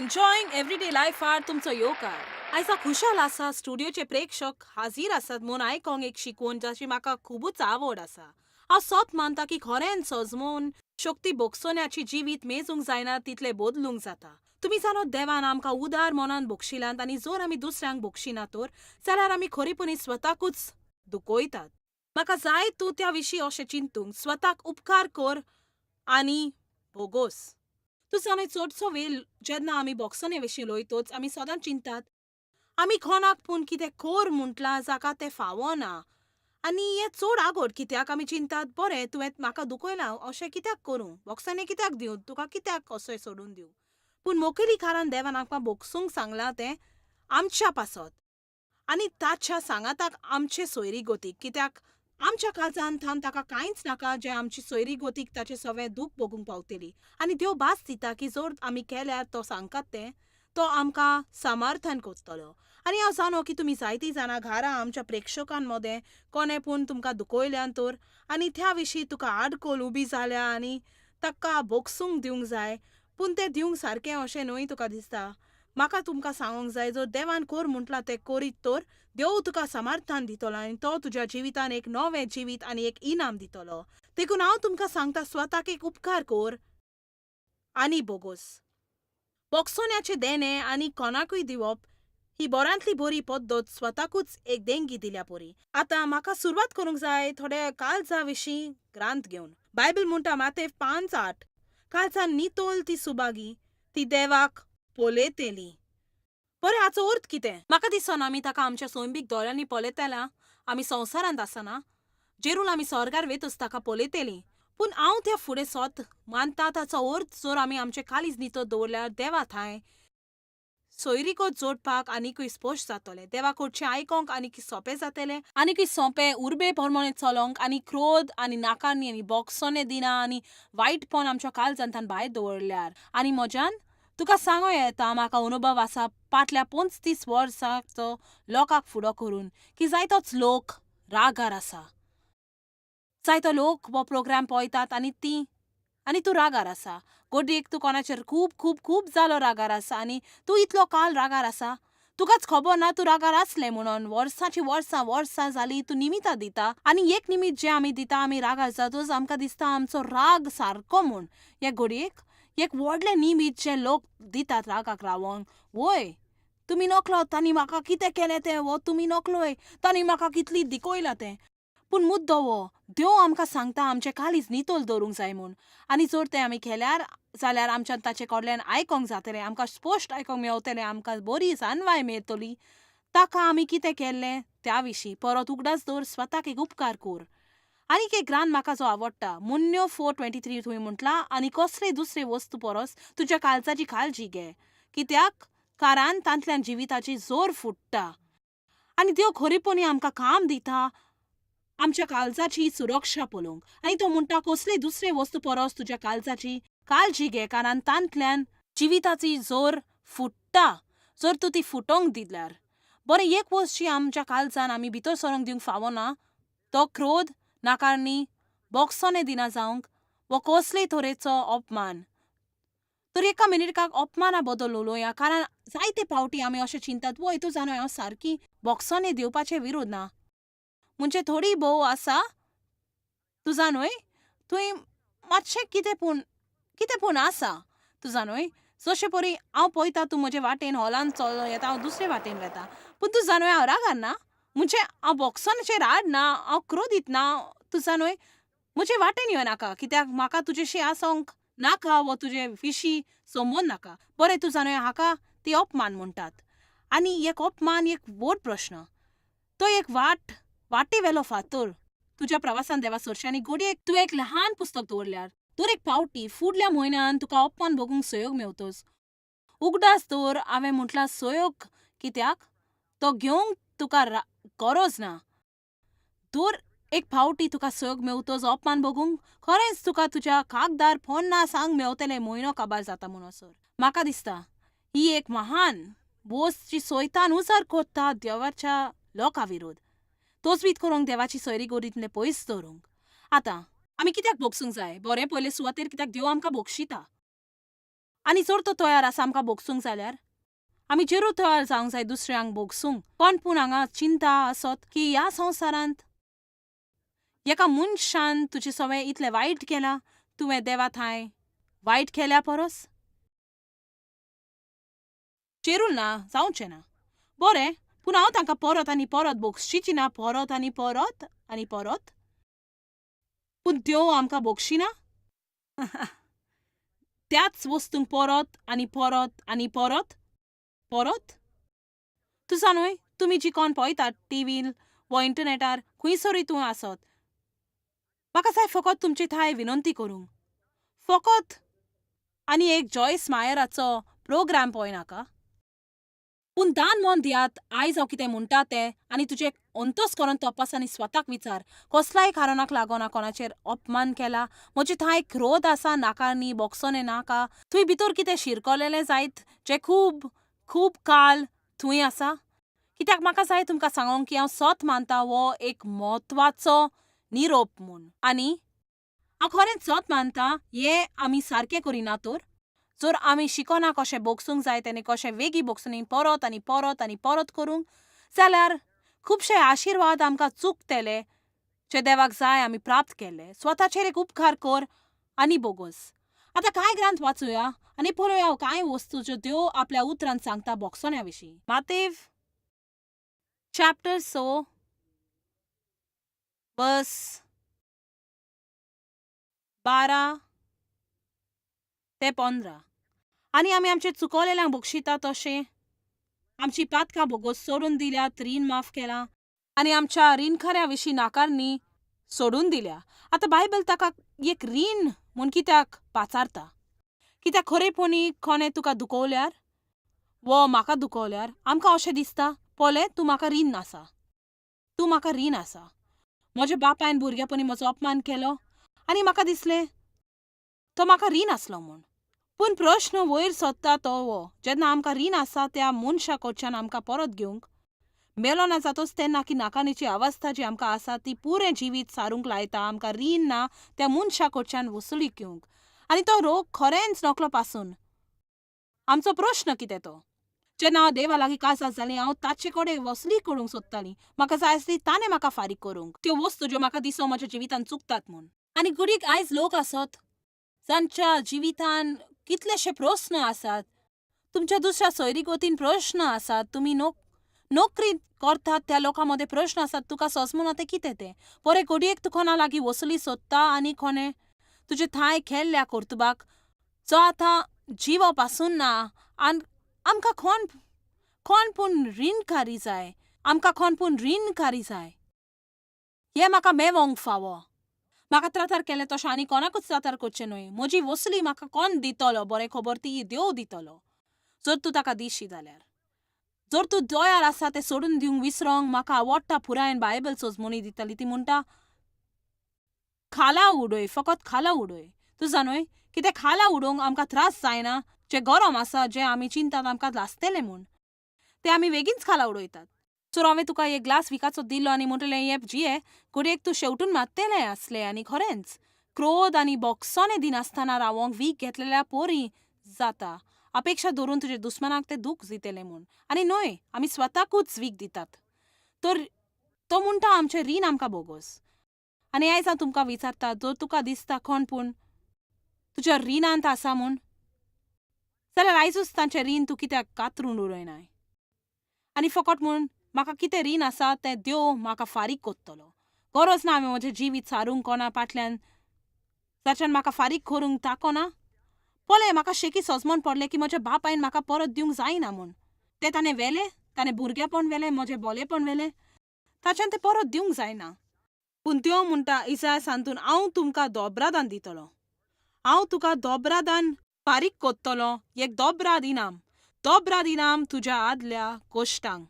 Enjoying everyday लायफार तुमचो येवकार. आयज हांव खुशाल आसा स्टुडियोचे प्रेक्षक हाजीर आसात म्हूण आयकोंक एक शिकवण जाची म्हाका खुबूच आवड आसा. हांव सत मानता की खरेंच सजमोवन शक्ती भोगसण्याची जिवीत मेजूंक जायना तितलें बदलूंक जाता. तुमी जाणो देवान आमकां उदार मनान बक्षिलांत आनी जर आमी दुसऱ्यांक बक्षिना तर जाल्यार आमी खरेपणी स्वताकूच दुखयतात. म्हाका जाय तूं त्या विशीं अशें चिंतूंक स्वताक उपकार कर आनी भोगोस. तूं जाणा चडसो वेळ जेन्ना आमी भोगसणे विशीं उलयतच आमी सदांच चिंतात आमी कोणाक पूण कितें कर म्हटलां जाका तें फावना आनी हें चड आगोड कित्याक आमी चिंतात बरें तुवें म्हाका दुखयलां अशें कित्याक करूं, भोगसणें कित्याक दिवं, तुका कित्याक अशें सोडून दिवं. पूण मोखेली कारण देवान आमकां भोगसूंक सांगलां तें आमच्या पासत आनी ताच्या सांगाताक आमचे सोयरी गोतीक, कित्याक आमच्या काळजान थावन ताका कांयच नाका जें आमची सोयरी गोतीक ताचें सगळें दूख भोगूंक पावतली. आनी देव भास दिता की जर आमी केल्यार तो सांगतात तें तो आमकां समर्थन करतलो. आनी हांव जाणो की तुमी जायतीं जाणां घरा आमच्या प्रेक्षकां मदें कोणें पूण तुमकां दुखयल्यान तर आनी त्या विशीं तुका आडखळ उबी जाल्या आनी ताका भोगसूंक दिवंक जाय, पूण तें दिवंक सारकें अशें न्हय तुका दिसता. म्हाका तुमकां सांगूंक जाय जर देवान कर म्हटलां तें करीत तर देव तुका समर्थन दितलो आनी तो तुज्या जिवितान एक नवें जिवीत आनी एक इनाम दितलो. देखून हांव तुमकां सांगता स्वताक एक उपकार कर आनी बोगोस. भोगसण्याचें देणें आनी कोणाकूय दिवप ही बऱ्यांतली बरी पद्दत स्वताकूच एक देणगी दिल्या परी. आतां म्हाका सुरवात करूंक जाय थोड्या काळजा विशीं ग्रांत घेवन. बायबल म्हणटा मातेव 5:8 काळजान नितोल ती सुभागी ती देवाक पळयतली. बरें हाचो अर्थ कितें? म्हाका दिसना आमी ताका आमच्या सैमीक दोळ्यांनी पळयतल्या. आमी संवसारांत आसना जेरूल आमी स्वर्गार वेतच ताका पळयतली. पूण हांव त्या फुडें सत मानता ताचो अर्थ जर आमी आमचें काळीज नितळ दवरल्यार देवा थांय सोयरीगत जोडपाक आनीकूय स्पश्ट जातलें, देवा कडचें आयकोंक आनीक सोंपें जातलें, आनीकूय सोंपें उर्बे प्रमाणे चलोंक आनी क्रोध आनी नाकारणी आनी बोगसोने दिना आनी वायटपण आमच्या काळजांतान भायर दवरल्यार. आनी म्हज्यान तुका सांगो येता म्हाका अनुभव आसा फाटल्या 35 वर्सांचो लोकांक फुडो करून की जायतोच लोक रागार आसा. जायतो लोक हो प्रोग्राम पळयतात आनी ती आनी तूं रागार आसा. गोडयेक तूं कोणाचेर खूब खूब खूब जालो रागार आसा आनी तूं इतलो काल रागार आसा तुकाच खबर ना तूं रागार आसलें म्हणून. वर्सांची वर्सां वर्सां जालीं तूं निमितां दिता आनी एक निमीत जें आमी दिता आमी रागार जातच आमकां दिसता आमचो राग सारको म्हूण. हे घडयेक एक व्हडलें निमीत जें लोक दितात रागाक रावोंक. वय तुमी नकलो तांणी म्हाका कितें केलें तें, वो तुमी नकलोय तांणी म्हाका कितली दिखयलां तें. पूण मुद्दो हो देव आमकां सांगता आमचें काळीज नितळ दवरूंक जाय म्हूण आनी जर तें आमी केल्यार जाल्यार आमच्यान ताचे कडल्यान आयकोंक जातलें, आमकां स्पश्ट आयकोंक मेवतलें, आमकां बरी जानवाय मेळटली ताका आमी कितें केल्लें त्या विशीं. परत उगडास दवर स्वताक एक उपकार कर. आनीक एक ग्रांत म्हाका जो आवडटा मुन्न्यो 4:23 तुवें म्हटलां आनी कसले दुसरे वस्तू परस तुज्या काळजाची काळजी घे, कित्याक कारण तांतल्यान जिविताची जोर फुट्टा. आनी देव खरेपणी आमकां काम दिता आमच्या काळजाची सुरक्षा पळोवंक. आनी तो म्हणटा कसले दुसरे वस्तू परस तुज्या काळजाची काळजी घे कारण तांतल्यान जिविताची जोर फुट्टा जर तूं ती फुटोवंक दिल्यार. बरें एक वस्त जी आमच्या काळजान आमी भितर सरोंक दिवंक फावना तो क्रोध, नाकारणी, बोगसोने दिना जावंक वो कसलेय तरेचो अपमान. तर एका मिनिटाक अपमाना बद्दल उलोवया कारण जायते फावटी आमी अशें चिंतात वय तूं जाणा हांव सारकी बोगसोने दिवपाचे विरोध ना म्हणजे थोडी भोव आसा तूं जाणय तुवें मातशें कितें पूण कितें पूण आसा तूं जाणय जशें परी हांव पळयता तूं म्हजे वाटेन हॉलान चल येता हांव दुसरे वाटेन वेता पूण तूं जाणय हांव रागार ना म्हणजे हांव बोगसोनाचेर राड ना हांव क्रोधीत ना तूं जाणय म्हजे वाटेन यो नाका कित्याक म्हाका तुजेशी आसोंक नाका वो तुजे विशीं संबंद नाका. बरें तूं जाणय हाका ती अपमान म्हणटात आनी एक अपमान एक व्हड प्रश्न तो एक वाट वाटे वेलो फातर तुज्या प्रवासान देवा सरशी. आनी घडयेक तुवें एक ल्हान पुस्तक दवरल्यार तर एक फावटी फुडल्या म्हयन्यान तुका अपमान भोगूंक सहयोग मेवतोच. उगडास दवर हांवें म्हटलां सहयोग कित्याक तो घेवंक तुका गरज ना. दर एक फावटी तुका सहयोग मेवतोच अपमान भोगूंक खरेंच तुका तुज्या कागदार 50 सांग मेवतलें म्हयनो काबार जाता म्हणसर. म्हाका दिसता ही एक महान वस्त जी सैतान उजार करता देवाच्या लोकां विरोध तोचबीत करूंक देवाची सोयरी गोरींतले पयस दवरूंक. आतां आमी कित्याक भोगसूंक जाय? बरें पयले सुवातेर कित्याक देव आमकां भोगशिता. आनी जर तो तयार आसा आमकां भोगसूंक जाल्यार आमी जेरूर तयार जावंक जाय दुसऱ्यांक भोगसूंक. कोण पूण हांगा चिंता आसत की ह्या संवसारांत एका मनशान तुजें सगळें इतलें वायट केलां, तुवें देवा थांय वायट केल्या परस? चेरूल ना, जावचें ना. बरें, पूण हांव तांकां परत आनी परत भोगशीची ना, परत आनी परत आनी परत. पूण देव आमकां भोगशिना? त्याच वस्तूंक परत आनी परत आनी परत परत. तूं जाणूय, तुमी जी कोण पळयतात टिवीन वा इंटरनेटार खंयसरूय तूं आसत, म्हाका जाय फकत तुमचे थांय विनंती करूंक, फकत आनी एक जॉयस मायराचो प्रोग्राम पळयनाका, पूण दान मन दियात आयज हांव कितें म्हणटा तें आनी तुजें अंतस करून तपास आनी स्वताक विचार, कसल्याय कारणाक लागून कोणाचेर अपमान केला, म्हजे थांय क्रोध आसा नाका न्ही, बोगसोने नाका, थंय भितर कितें शिरकलेलें जायत जें खूब खूब काल थंय आसा. कित्याक म्हाका जाय तुमकां सांगोंक की हांव सत मानता हो एक म्हत्वाचो निरोप म्हूण, आनी हांव खरेंच सत मानता हें आमी सारकें करिना तर जर आमी शिकना कशें भोगसूंक जाय तेन्ना कशें वेगीं भोगसून परत आनी परत आनी परत करूंक जाल्यार खुबशे आशिर्वाद आमकां चुकतले जे देवाक जाय आमी प्राप्त केले. स्वताचेर एक उपकार कर आनी बोगोस. आतां कांय ग्रंथ वाचुया आनी पळोवया कांय वस्तू ज्यो देव आपल्या उतरान सांगता भोगसण्या विशीं. मातेव चॅप्टर 6 बस 12 ते 15. आनी आमी आमचे चुकोलेल्यांक बक्षिता तशें आमची पातकां भोगोस सोडून दिल्यात, रीण माफ केलां आनी आमच्या रिणखऱ्या विशीं नाकारणी सोडून दिल्या. आतां बायबल ताका एक रीण म्हूण कित्याक पाचारता? कित्याक खरेपणी कोणें तुका दुखवल्यार वो म्हाका दुखवल्यार आमकां अशें दिसता, पळय तूं म्हाका रीण आसा, तूं म्हाका रीण आसा. म्हज्या बापायन भुरग्यापणी म्हजो अपमान केलो आनी म्हाका दिसलें तो म्हाका रीण आसलो म्हूण. पूण प्रश्न वयर सोदता तो हो, जेन्ना आमकां रीण आसा त्या मनशा कडच्यान आमकां परत घेवंक मेलो ना जातोच तेन्ना की नाकानीची अवस्था जी आमकां आसा ती पुरें जिवीत सारूंक लायता आमकां रीण ना त्या मनशा कडच्यान वसुली घेवंक. आनी तो रोग खरेंच नकलो पासून. आमचो प्रश्न कितें तो, जेन्ना हांव देवा लागीं काजार जालीं हांव ताचे कडेन वसुली करूंक सोदतालीं, म्हाका जाय आसली ताणें म्हाका फारीक करूंक त्यो वस्तू ज्यो म्हाका दिसो म्हज्या जिवितान चुकतात म्हूण. आनी घडयेक आयज लोक आसत जांच्या जिवितान कितलेशे प्रस्न आसात, तुमच्या दुसऱ्या सोयरीगतीन प्रश्न आसात, तुमी नोकरी करतात त्या लोकां मदें प्रश्न आसात, तुका सोंसमना तें कितें तें. बरें घडयेक तूं कोणा लागीं वसुली सोदता आनी कोणें तुजे थांय केल्ल्या कर्तुबाक जो आतां जिवो पासून ना, आनी आमकां कोण कोण पूण रिणकारी जाय, आमकां कोण पूण रिणकारी जाय. हें म्हाका मेवोंक फावो. म्हाका त्रातार केलें तशें आनी कोणाकूच त्रातार करचें न्हय. म्हजी वसुली म्हाका कोण दितलो? बरें खबर ती देव दितलो, जर तूं ताका दिशी जाल्यार. जर तूं तयार आसा तें सोडून दिवंक विसरोंक, म्हाका आवडटा पुरायेन बायबल सोजमणी दितली. ती म्हणटा खाला उडय, फकत खाला उडय. तूं जाणूय कितें खाला उडोवंक आमकां त्रास जायना, जें गरम आसा जें आमी चिंतात आमकां लासतलें म्हूण तें आमी वेगींच खाला उडयतात. सो हांवें तुका एक ग्लास विकाचो दिलो आनी म्हणटलें हें जिये, घडयेक तूं शेवटून मारतलें आसलें. आनी खरेंच क्रोध आनी बोगसोने दिनासतना रावोंक वीख घेतलेल्या पोरी जाता, अपेक्षा धरून तुजे दुस्मानाक तें दूख दितलें म्हूण. आनी न्हय, आमी स्वताकूच वीख दितात. तर तो म्हणटा आमचें रीण आमकां बोगोस. आनी आयज हांव तुमकां विचारता, जर तुका दिसता कोण पूण तुज्या रिणांत आसा म्हूण जाल्यार आयजूच तांचें रीण तूं कित्याक कातरून उडयनाय? आनी फकत म्हूण म्हाका कितें रीण आसा तें देव म्हाका फारीक करतलो. गरज ना हांवें म्हजें जिवीत सारूंक कोणा फाटल्यान जाच्यान म्हाका फारीक करूंक ताकोना. पळय म्हाका शेकी सजमण पडलें की म्हज्या बापायन म्हाका परत दिवंक जायना म्हूण. तें ताणें व्हेलें, ताणें भुरगेपण व्हेलें, म्हजें बोलेपण व्हेलें, ताच्यान तें परत दिवंक जायना. पूण देव म्हणटा इसाय सांतून हांव तुमकां दोब्रादान दितलो, हांव तुका दोब्रादान फारीक करतलो, एक दोब्राद इनाम, दोब्राद इनाम तुज्या आदल्या कोश्टांक.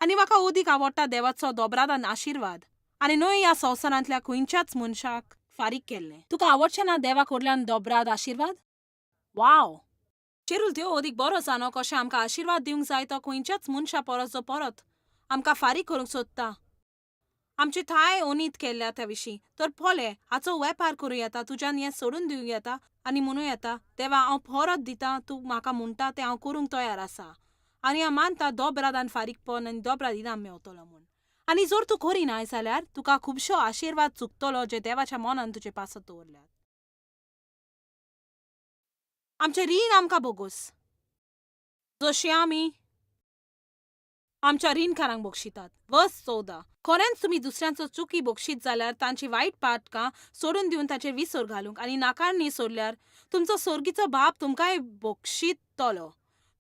आनी म्हाका अदीक आवडटा देवाचो दोब्रादान आशिर्वाद आनी न्हय ह्या संवसारांतल्या खंयच्याच मनशाक फारीक केल्लें. तुका आवडचें ना देवा कडल्यान दोब्राद आशिर्वाद? वाव! चेरूल देव अदीक बरो जाणो कशें आमकां आशिर्वाद दिवंक जाय तो खंयच्याच मनशा परस जो परत आमकां फारीक करूंक सोदता. आमचे थाय ओनीत केल्ल्या त्या विशीं तर पोले हाचो वेपार करूं येता, तुज्यान हें सोडून दिवंक येता आनी म्हणूं येता, देवा हांव परत दिता, तूं म्हाका म्हणटा तें हांव करूंक तयार आसा आनी हांव मानता दोबरादान फारीकपण आनी दोबराद इनाम मेवतलो म्हूण. आनी जर तूं करिनाय जाल्यार तुका खुबशो आशिर्वाद चुकतलो जे देवाच्या मनान तुजे पासत दवरल्यात. आमचें रीण आमकां बोगोस जशें आमी आमच्या रिणकारांक बक्षितात. वर्स 14. खरेंच तुमी दुसऱ्यांचो चुकी बक्षीत जाल्यार तांची वायट पातकां सोडून दिवन तांचेर विसर घालूंक आनी नाकारणी सोडल्यार तुमचो सोर्गीचो बाप तुमकांय बक्षितलो.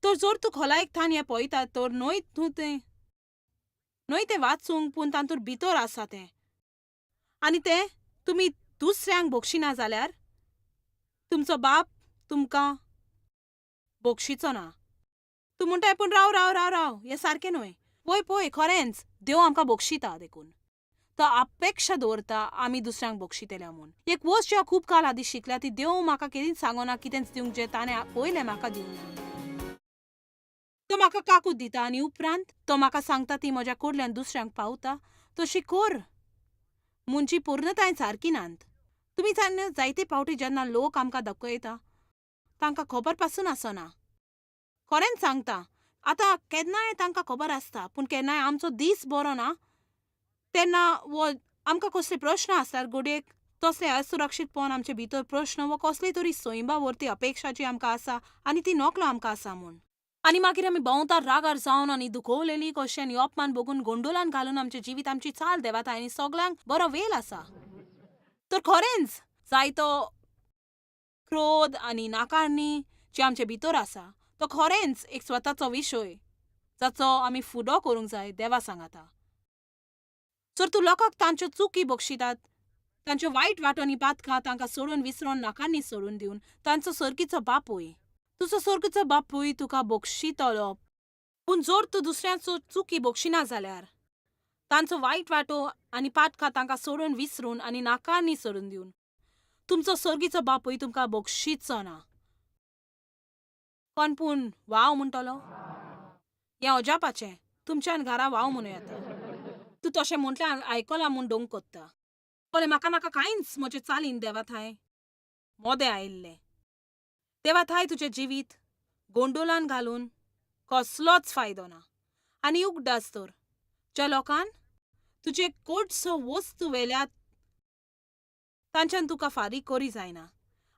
तर जर तूं खोलायेक थान हें पळयता तर न्हय तूं तें न्हय तें वाचूंक, पूण तातूंत भितर आसा तें आनी तें तुमी दुसऱ्यांक बक्षिना जाल्यार तुमचो बाप तुमकां बक्षिचो ना. तूं म्हणटाय, पूण राव राव राव राव, हें सारकें न्हय. पळय पळय, खरेंच देव आमकां बक्षिता, देखून तो अपेक्षा दवरता आमी दुसऱ्यांक बक्षितल्या म्हूण. एक वस्त जी हांव खूब काल आदीं शिकल्या ती देव म्हाका केदींच सांगना कितेंच दिवंक जें ताणें पयलें म्हाका दिवंक ना. तो म्हाका काकूत दिता आनी उपरांत तो म्हाका सांगता ती म्हज्या कडल्यान दुसऱ्यांक पावता तशी कर मुंची पूर्णताय सारकी नात. तुमी जाणा, जायते फावटी जेन्ना लोक आमकां दाखयता तांकां खबर पासून आसना. खरेंच सांगता, आतां केन्नाय तांकां खबर आसता, पूण केन्नाय आमचो दीस बरो ना तेन्ना वो आमकां कसले प्रश्न आसल्यार घडयेक तसले असुरक्षीतपण आमचे भितर प्रश्न वो कसली तरी सैमा वरती अपेक्षा जी आमकां आसा आनी ती नकलो आमकां आसा म्हूण. आनी मागीर आमी भोंवता रागार जावन आनी दुखवलेली कशें आनी अपमान बघून गोंडोलान घालून आमचें जिवीत आमची चाल देवाता आनी सगळ्यांक बरो वेल आसा. तर खरेंच जायतो क्रोध आनी नाकारणी जी आमचे भितर आसा तो खरेंच एक स्वताचो विशय जाचो आमी फुडो करूंक जाय देवा सांगाता. जर तूं लोकांक तांच्यो चुकी बक्षितात, तांच्यो वायट वाटो आनी पातकां तांकां सोडून विसरोन नाकारणी सोडून दिवन तांचो सर्गीचो बापूय, तुजो सर्गीचो बापूय तुका बक्षितलो. पूण जर तूं दुसऱ्यांचो चुकी बक्षिना जाल्यार तांचो वायट वाटो आनी पातकां तांकां सोडून विसरून आनी नाकारणी सोडून दिवन तुमचो सर्गीचो बापूय तुमकां बक्षिचो ना. कोण पूण वाव म्हणटलो, हें अजापाचें, तुमच्यान घरा वाव म्हणूं येता. तूं तशें म्हटल्यार आयकलां म्हूण डोंग कोत्ता. पळय म्हाका नाका कांयच म्हजे चालीन देवा थांय मोदें आयिल्लें. देवा थांय तुजें जिवीत गोंडोलान घालून कसलोच फायदो ना. आनी उगडास तर ज्या लोकान तुजे कोटसो वस्तू व्हेल्यात तांच्यान तुका फारीक करी जायना.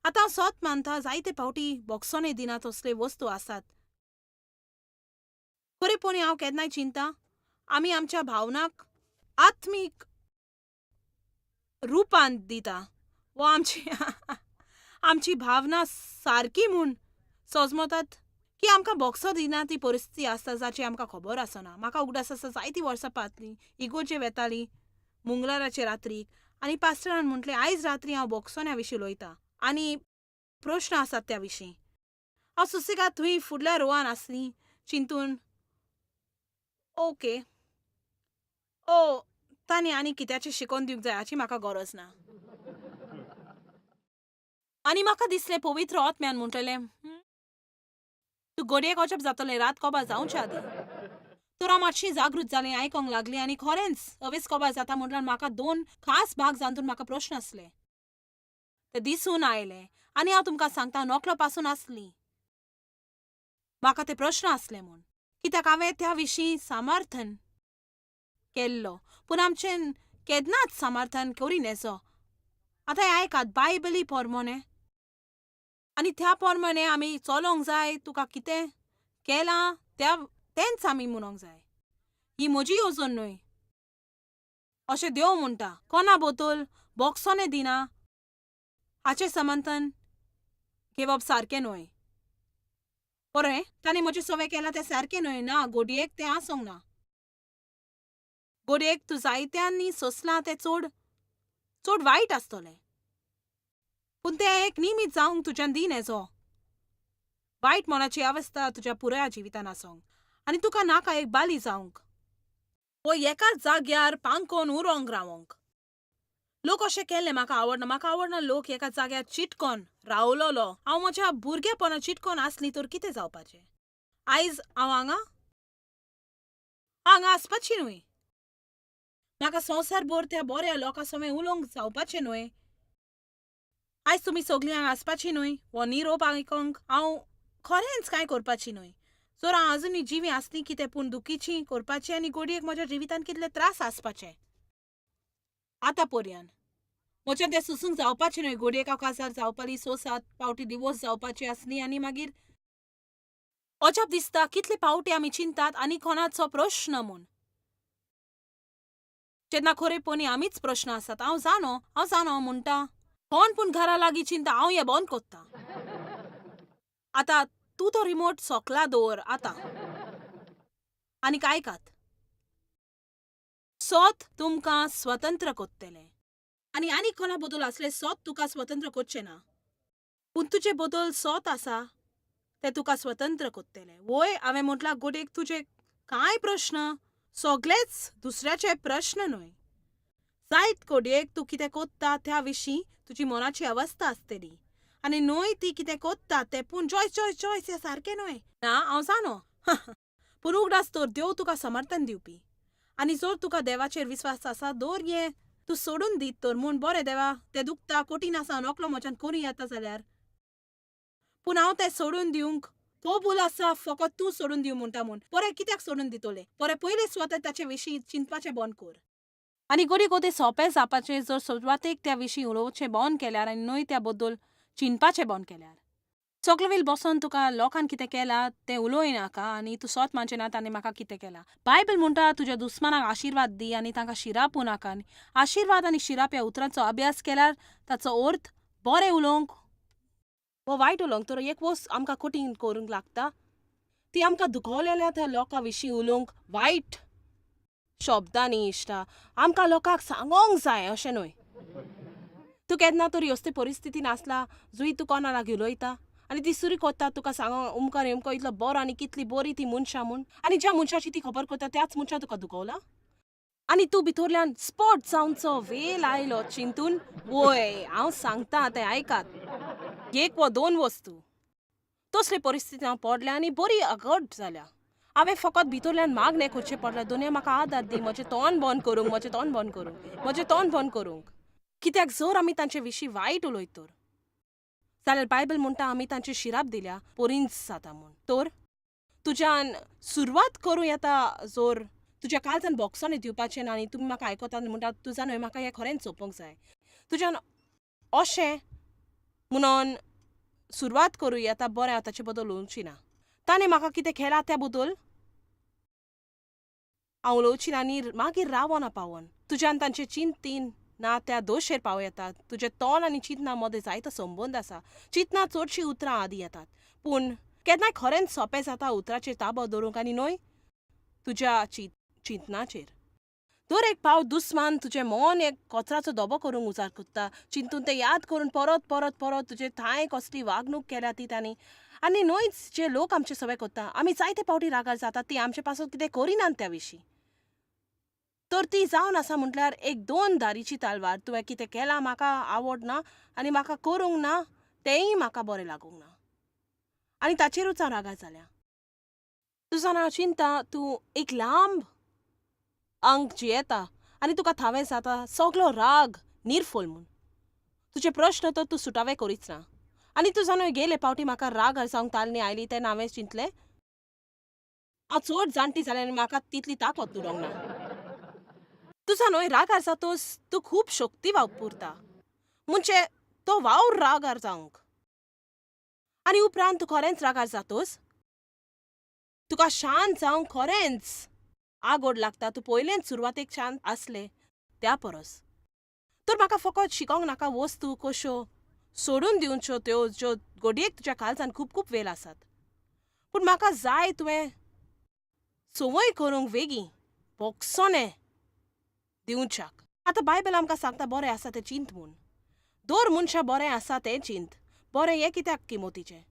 आतां हांव सत मानता जायते फावटी बोक्सोने दिना तसले वस्तू आसात. खरेपणी हांव केन्नाय चिंता आमी आमच्या भावनाक आत्मीक रुपांत दिता वो आमची आमची भावना सारकी म्हूण सोजमतात की आमकां बोक्सो दिना ती परिस्थिती आसता जाची आमकां खबर आसना. म्हाका उगडास आसा जायतीं वर्सां पातलीं इगोर्जे वेताली मंगळाराचे रात्रीक आनी पास्टरान म्हटलें आयज रात्री हांव बोक्सोन्या विशीं उलयतां आनी प्रश्न आसात त्या विशीं. हांव सुसेगाद थंय फुडल्या रोवान आसली चिंतून ओके ओ तांणी आनी कित्याचें शिकोवन दिवंक जाय हाची म्हाका गरज ना. आनी म्हाका दिसलें पवित्र आत्म्यान म्हणटलें, तूं घडयेक अजाप जातलें रात कोबार जावचे आदीं. तर हांव मातशी जागृत जालें, आयकोंक लागलें आनी खरेंच अवेस कोबार जाता म्हटल्यार म्हाका दोन खास भाग जातून म्हाका प्रश्न आसले ते दिसून आयले आनी हांव तुमकां सांगता नकलो पासून आसली म्हाका ते प्रश्न आसले म्हूण, कित्याक हांवें त्या विशीं समर्थन केल्लो, पूण आमचें केन्नाच समर्थन करी नेजो. आतां आयकात, बायबली पोरमोने आनी त्या पोरमोने आमी चलोंक जाय. तुका कितें केलां त्या तेंच आमी म्हणोंक जाय. ही म्हजी येवजण न्हय अशें देव म्हणटा. कोणा बोतल बोक्सोने दिना हाचें समर्थन घेवप सारकें न्हय. बरें, ताणें म्हजें सवें केलां तें सारकें न्हय ना, घडयेक तें आसूंक ना. घडयेक तूं जायत्यांनी सोंसलां तें चड चड वायट आसतलें, पूण तें एक निमीत जावंक तुज्यान दी नेजो. वायट मनाची अवस्था तुज्या पुराय जिवितान आसोंक आनी तुका नाका एक बाली जावंक वो एकाच जाग्यार पांकोन उरोंक रावोंक. लोक अशें केल्लें म्हाका आवडना. म्हाका आवडना लोक एका जाग्यार चिटकोन रावलोलो. हांव म्हज्या भुरगेपणा चिटकोन आसली तर कितें जावपाचें? आयज हांव हांगा हांगा आसपाची न्हय. म्हाका संवसारभर त्या बऱ्या लोकां सवें उलोवंक जावपाचें न्हय. आयज तुमी सगलीं हांगा आसपाची न्हय हो निरोप आयकोंक. हांव खरेंच कांय करपाची न्हय. जर हांव आजुनूय जिवी आसली कितें पूण दुखीची करपाची आनी घडयेक म्हज्या जिवितांत कितले त्रास आसपाचे. आतां पर्यान म्हज्यान तें सोसूंक जावपाचें न्हय. घडयेक हांव काजार जावपाली 6-7 पावटी डिवोर्स जावपाची आसली आनी मागीर अजाप दिसता कितले पावटी आमी चिंतात आनी कोणाचो प्रश्न म्हूण, जेन्ना खरेपणी आमीच प्रश्न आसात. हांव जाणो, हांव जाणो म्हणटा कोण, पूण घरा लागीं चिंता हांव हें बंद कोत्ता. आतां तूं तो रिमोट सोकला दवर आतां आनीक आयकात. सोत तुमकां स्वतंत्र कोत्तलें आनी आनीक कोणा बदल आसलें सोत तुका स्वतंत्र करचें ना, पूण तुजे बदल सोत आसा तें तुका स्वतंत्र कोत्तलें. वय हांवें म्हटलां गोडेक तुजे कांय प्रश्न सगळेच दुसऱ्याचे प्रश्न न्हय. जायत घडयेक तूं कितें कोत्ता त्या विशीं तुजी मनाची अवस्था आसतली आनी न्हय ती कितें कोत्ता तें, पूण जॉयस जॉयस जॉयस हें सारकें न्हय. ना हांव जाणो, पूण उगडास दवर देव तुका समर्थन दिवपी आनी जर तुका देवाचेर विस्वास आसा दवर हें तूं सोडून दीत तर म्हूण बरें देवा तें दुखता कठीण आसा नकलो म्हज्यान करूं येता जाल्यार, पूण हांव तें सोडून दिवंक कबूल आसा. फकत तूं सोडून दिव म्हणटा म्हूण बरें कित्याक सोडून दितलें? बरें पयलें स्वता ताचे विशीं चिंतपाचें बंद कर आनी घडये गोदे सोंपें जावपाचें जर सुरवातेक त्या विशीं उलोवचें बंद केल्यार आनी न्हय त्या बद्दल चिंतपाचें बंद केल्यार. सगळे वेळ बसोन तुका लोकान कितें केलां तें उलोय नाका आनी तूं सोत मानचें ना ताणें म्हाका कितें केलां. बायबल म्हणटा तुज्या दुस्मानाक आशिर्वाद दी आनी तांकां शिरापूं नाका. आनी आशिर्वाद आनी शिराप ह्या उतरांचो अभ्यास केल्यार ताचो अर्थ बरें उलोवंक वो वायट उलोवंक. तर एक वस्त आमकां कठीण करूंक लागता ती आमकां दुखवलेल्या त्या लोकां विशीं उलोवंक वायट शब्दांनी. इश्टा आमकां लोकांक सांगोंक जाय अशें न्हय. तूं केन्ना तरी असली परिस्थिती नासला जुई तूं कोणा लागीं उलयता आनी ती सुरी कोत्ता तुका सांगोंक उमको आनी उमको इतलो बरो आनी कितली बरी ती मनशां म्हूण, आनी ज्या मनशाची ती खबर करता त्याच मनशान तुका दुखवला आनी तूं भितरल्यान स्पॉट जावचो वेल आयलो चिंतून. वय हांव सांगता तें आयकात. एक वा दोन वस्तू तसले परिस्थिती हांव पडल्या आनी बरी अगड जाल्या. हांवें फकत भितरल्यान मागणें करचें पडलें, दुनिया म्हाका आदार दी म्हजें तोंड बंद करूंक, म्हजें तोंड बंद करूंक, म्हजें तोंड बंद करूंक. कित्याक जर आमी तांचे विशीं वायट उलयत तर जाल्यार बायबल म्हणटा आमी तांचे शिराप दिल्या पोरींच जाता म्हूण. तर तुज्यान सुरवात करूं येता जर तुज्या काळजान बोक्सांनी दिवपाचें ना आनी तुमी म्हाका आयकतात म्हणटा तुजा न्हय म्हाका हें खरेंच सोंपोवंक जाय. तुज्यान अशें म्हणून सुरवात करूं येता, बरें हांव ताचे बद्दल उलोवची ना, ताणें म्हाका कितें केलां त्या बद्दल हांव उलोवची ना आनी मागीर रावना पावोन. तुज्यान तांचें चिंतीन ना त्या दोशेर पावं येता. तुजें तोंड आनी चिंतना मदें जायतो संबंद आसा. चिंतना चडशीं उतरां आदी येतात, पूण केन्नाय खरेंच सोंपें जाता उतराचेर ताबो दवरूंक आनी न्हय तुज्या चिंतनाचेर. दर एक पावट दुस्मान तुजें मन एक कचराचो दबो करूंक उजार कोत्ता चिंतून तें याद करून परत परत परत तुजे थांय कसली वागणूक केल्या ती तांणी आनी न्हयच जे लोक आमचे सवे कोत्ता. आमी जायते पावटी रागार जातात ती आमचे पासून कितें करिनात त्या विशीं. तर ती जावन आसा म्हटल्यार एक दोन दारीची तलवार. तुवें कितें केलां म्हाका आवडना आनी म्हाका करूंक ना तेंय म्हाका बरें लागूंक ना आनी ताचेरूच हांव रागार जाल्या. तूं जाणा चिंता तूं एक लांब अंक जियेता आनी तुका थावें जाता सगलो राग निर्फोल म्हूण. तुजे प्रश्न तर तूं सुटावे करीच ना आनी तूं जाणा गेले पावटी म्हाका राग जावंक तालनी आयली तेन्ना हांवें चिंतलें हांव चड जाणटी जालें आनी म्हाका तितली ताकत उरोंक ना. तूं जाणा रागार जातोच तूं खूब शक्ती वापरता म्हणजे तो वावर रागार जावंक आनी उपरांत तूं खरेंच रागार जातोच तुका शांत जावंक खरेंच आगोड लागता. तूं पयलेंच सुरवातेक शांत आसलें त्या परस. तर म्हाका फकत शिकोंक नाका वस्तू कश्यो सोडून दिवच्यो त्यो ज्यो घडयेक तुज्या काळजान खूब खूब वेल आसात, पूण म्हाका जाय तुवें संवय करूंक वेगीं बोगसोने दिवच्याक. आतां बायबल आमकां सांगता बरें आसा तें चिंत म्हूण. दर मनशां बरें आसा तें चिंत, बरें हें कित्याक किमतीचें.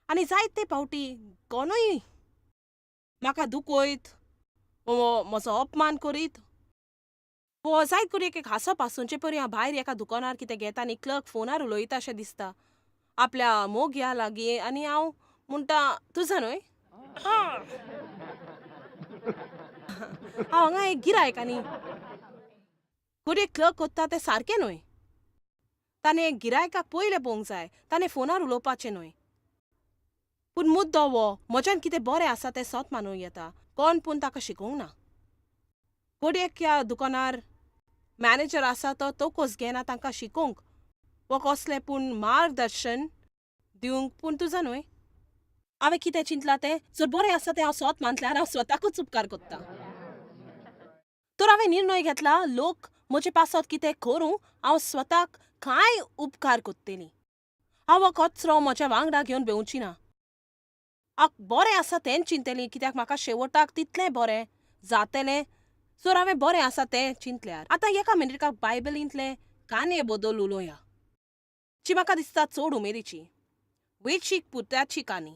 आनी जायते पावटी कोणूय म्हाका दुखयत वो म्हजो अपमान करीत वो जायत करून एक हांसप आसूनचे परी हांव भायर एका दुकानार कितें घेता आनी क्लर्क फोनार उलयता अशें दिसता आपल्या मोग्या लागीं आनी हांव म्हणटा तुजा न्हय हांव हांगा एक गिरायक आनी घडये क्लर्क कोत्ता तें सारकें न्हय. ताणें गिरायकाक पयलें पळोवंक जाय, ताणें फोनार उलोवपाचें न्हय. पूण मुद्दो हो, म्हज्यान कितें बरें आसा तें सोत मानूं येता, कोण पूण ताका शिकोवंक ना. घडये ह्या दुकानार मॅनेजर आसा तो तोकोस घेना तांकां शिकोवंक वो कसलें पूण मार्गदर्शन दिवंक, पूण तुजा न्हय. हांवें कितें चिंतलां तें जर बरें आसा तें हांव सोत मानल्यार हांव स्वताकूच उपकार कोत्तां. तर हांवें निर्णय घेतला, लोक म्हजे पासत कितें करूं हांव स्वताक कांय उपकार कोत्तली. हांव हो कचरो म्हज्या वांगडा घेवन भोंवची ना. हांव बरें आसा तेंच चिंतलें, कित्याक म्हाका शेवटाक तितलें बरें जातलें जर हांवें बरें आसा तें चिंतल्यार. आतां एका मिनटाक बायबलींतले काणये बद्दल उलोवया, जी म्हाका दिसता चड उमेदीची. वेचीक पुताची काणी,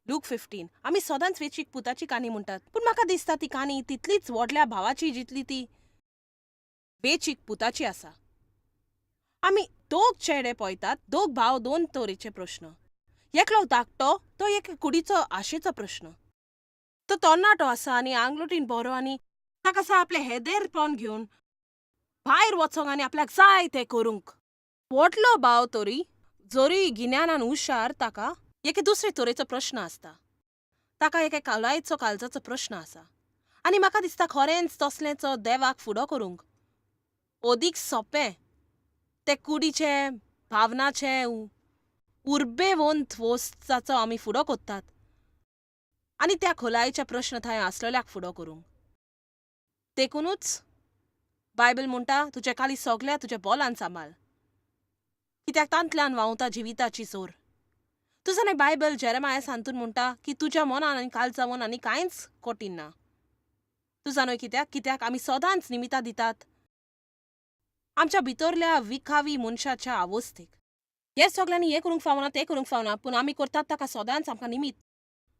लूक 15. आमी सदांच वेचीक पुताची काणी म्हणटात, पूण म्हाका दिसता ती काणी तितलीच व्हडल्या भावाची जितली ती वेचीक पुताची आसा. आमी दोग चेडे पळयतात, दोग भाव, दोन तरेचे प्रश्न. एकलो धाकटो, तो एक कुडीचो आशेचो प्रश्न. तो तरणाटो आसा आनी आंगलोटीन बरो आनी ताका आसा आपलें हेदेरपण घेवन भायर वचोंक आनी आपल्याक जाय तें करूंक. व्हडलो भाव तरी जरी गिन्यानान हुशार, ताका एके दुसरे तरेचो प्रश्न आसता. ताका एके कालायचो काळजाचो प्रश्न आसा आनी म्हाका दिसता खरेंच तसलेंचो देवाक फुडो करूंक अदीक सोंपें ते कुडीचे भावनाचे उर्बेवंत वस्तूचो आमी फुडो कोत्तात आनी त्या खोलायेच्या प्रश्न थंय आसलेल्याक फुडो करूंक. देखुनूच बायबल म्हणटा, तुजे काली सगल्या तुज्या बोलान सांबाळ, कित्याक तांतल्यान व्हांवता जिविताची जोर. तुजो न्हय बायबल जेरेमाया सांतून म्हणटा की तुज्या मनान आनी काळजावन आनी कांयच कठीण ना. तुजा न्हय कित्याक, कित्याक आमी सदांच निमितां दितात आमच्या भितरल्या विखावी मनशाच्या अवस्थेक. हे सगल्यांनी हें करूंक फावना, तें करूंक फावना, पूण आमी करतात ताका सदांच आमकां निमीत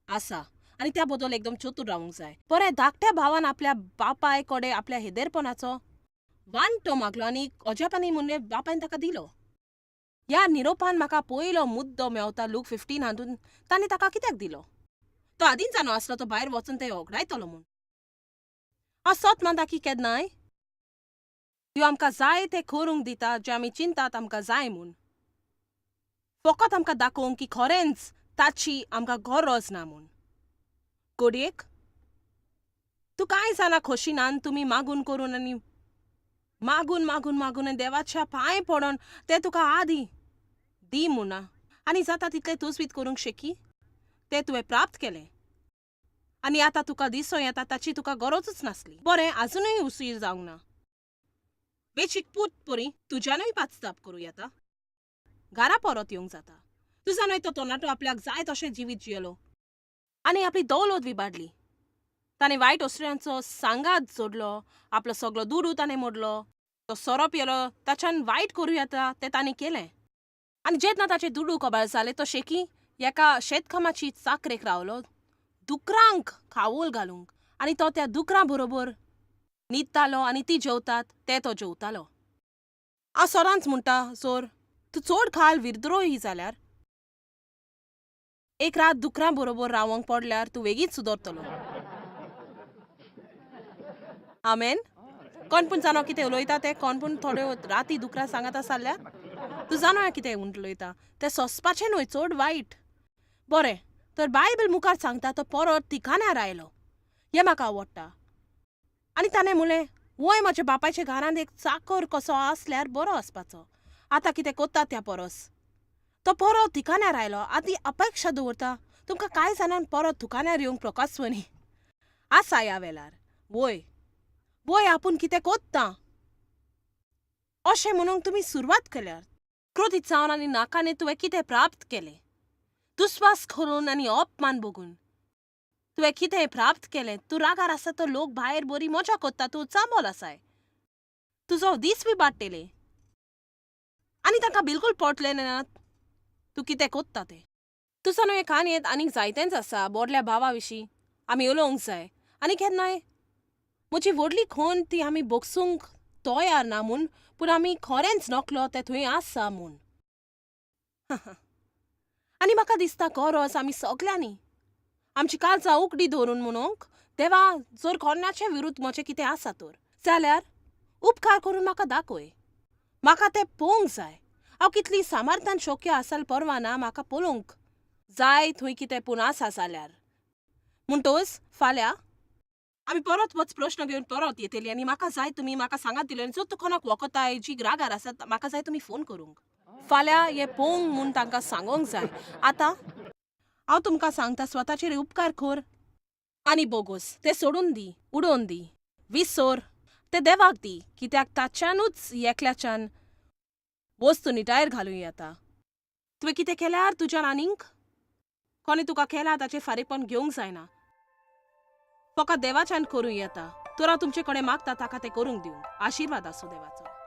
आसा आनी त्या बद्दल एकदम चतूर रावूंक जाय. बरें, धाकट्या भावान आपल्या बापाय कडेन आपल्या हेदेरपणाचो वांटो मागलो आनी अजापांनी म्हणलें बापायन ताका दिलो. ह्या निरोपान म्हाका पयलो मुद्दो मेवता लूक 15 हातून. ताणें ताका कित्याक दिलो? तो आदींच जाणो आसलो तो भायर वचून ते ओगडायतलो म्हूण. हांव सत मानता की केन्नाय त्यो आमकां जाय तें करूंक दिता जें आमी चिंतात आमकां जाय म्हूण, फकत आमकां दाखोवंक की खरेंच ताची आमकां गरज ना म्हूण. घडयेक तूं कांय जाणा खोशी नान तुमी मागून करून आनी मागून मागून मागून आनी देवाच्या पांय पडोन ते तुका आदी दी म्हणा आनी जाता तितलें तूंच करूंक शेकी तें तुवें प्राप्त केलें आनी आतां तुका दिसो येता ताची तुका गरजूच नासली. बरें, आजुनूय उसीर जावंक ना. वेचीक पूत परी तुज्यानूय पाचताप करूं येता, घरा परत येवंक जाता. तुजा न्हय तो तरणाटो आपल्याक जाय तशें जिवीत जियेलो आनी आपली दौलत विबाडली. ताणें वायट असऱ्यांचो सांगात जोडलो, आपलो सगलो दुडू ताणें मोडलो, तो सोरो पियेलो, ताच्यान वायट करूं येता तें ताणें केलें. आनी जेन्ना ताचे दुडू कबाळ जाले तो शेकी एका शेतकामाची चाकरेक रावलो दुकरांक खावोल घालूंक आनी तो त्या दुकरां बरोबर न्हिदतालो आनी ती जेवतात ते तो जेवतालो. हांव सदांच म्हणटा, जोर तूं चड खाल विद्रोही जाल्यार एक रात दुकरां बरोबर रावंक पडल्यार तूं वेगींच सुदरतलो. आमेन. कोण पूण जाणो कितें उलयता तें? कोण पूण थोड्यो राती दुकरां सांगात आसल्यार तूं जाणो कितें उलयता तें सोंसपाचें न्हय, चड वायट. बरें, तर बायबल मुखार सांगता तो परत ठिकाण्यार आयलो. हें म्हाका आवडटा. आनी ताणें म्हणलें, वय म्हज्या बापायच्या घरांत एक चाकर कसो आसल्यार बरो आसपाचो, आतां कितें कोत्ता त्या परस. तो परत ठिकाण्यार आयलो. आतां अपेक्षा दवरता तुमकां कांय जाणांक परत ठिकाण्यार येवंक प्रकासवणी आसा ह्या वेळार. वय वय आपूण कितें कोत्ता अशें म्हणूंक तुमी सुरवात केल्यार क्रोधीत जावन आनी नाकाने तुवें कितें प्राप्त केलें, दुस्वास करून आनी अपमान भोगून तुवें कितें प्राप्त केलें. तूं रागार आसा तो लोक भायर बरी मजा कोत्ता, तूं चांबोल आसाय, तुजो दीस बी बाडटेले आनी तांकां बिलकूल पटलें ना तूं कितें कोत्ता तें. तुजो न्हय काणयेंत आनीक जायतेंच आसा व्हडल्या भावा विशीं आमी उलोवंक जाय. आनी केन्नाय म्हजी व्हडली खून ती आमी भोगसूंक तयार ना म्हूण, पूण आमी खरेंच नकलो तें थंय आसा म्हूण. आनी म्हाका दिसता गरज आमी सगल्यांनी आमची काळजां उगडी दवरून म्हणूंक, देवा जर कोणाचे विरुद्ध म्हजें कितें आसा तर जाल्यार उपकार करून म्हाका दाखय. म्हाका तें पळोवंक जाय. हांव कितली सामर्थ्यान शक्य आसल परवा ना, म्हाका पळोवंक जाय थंय कितें पूण आसा जाल्यार. म्हणटच फाल्यां आमी परत वच प्रश्न घेवन परत येतली आनी म्हाका जाय तुमी म्हाका सांगात दिले. आनी जर तूं कोणाक वखताय जी रागार आसात, म्हाका जाय तुमी फोन करूंक. फाल्यां हे पळोवंक म्हूण तांकां सांगोंक जाय. आतां हांव तुमकां सांगता, स्वताचेर उपकार कर आनी बोगोस ते सोडून दी, उडोवन दी, विसर ते, देवाक दी, कित्याक ताच्यानूच एकल्याच्यान वस्तू निटायर घालूं येता. तुवें कितें केल्यार तुज्यान आनीक कोणें तुका केला ताचें फारीकपण घेवंक जायना, फकत देवाच्यान करूं येता. तर हांव तुमचे कडेन मागता ताका तें करूंक दिवंक. आशिर्वाद आसूं देवाचो.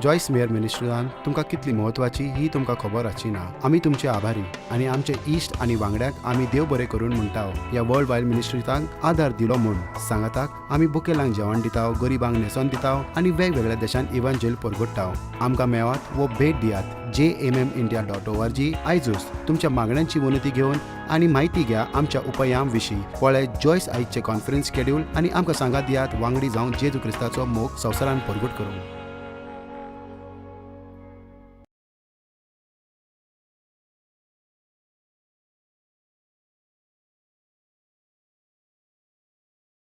जॉयस मेयर मिनिस्ट्रीजान तुमकां कितली म्हत्वाची ही तुमकां खबर आसची ना. आमी तुमचे आभारी आनी आमचे इश्ट आनी वांगड्यांक आमी देव बरें करून म्हणटा, ह्या वर्ल्ड वायड मिनिस्ट्रीजांक आदार दिलो म्हूण. सांगाताक आमी बुकेलांक जेवण दिता, गरिबांक न्हेसोन दिता आनी वेगवेगळ्या देशांत इवांजेल परगट्टा. आमकां मेवात वो भेट दियात jmmindia.org आयजूच. तुमच्या मागण्यांची विनंती घेवन आनी म्हायती घ्या आमच्या उपायां विशीं. पळय जॉयस आयजचे कॉन्फरन्स शेड्यूल आनी आमकां सांगात दियात वांगडी जावन जेजू क्रिस्ताचो मोग संवसारान परगट करूंक.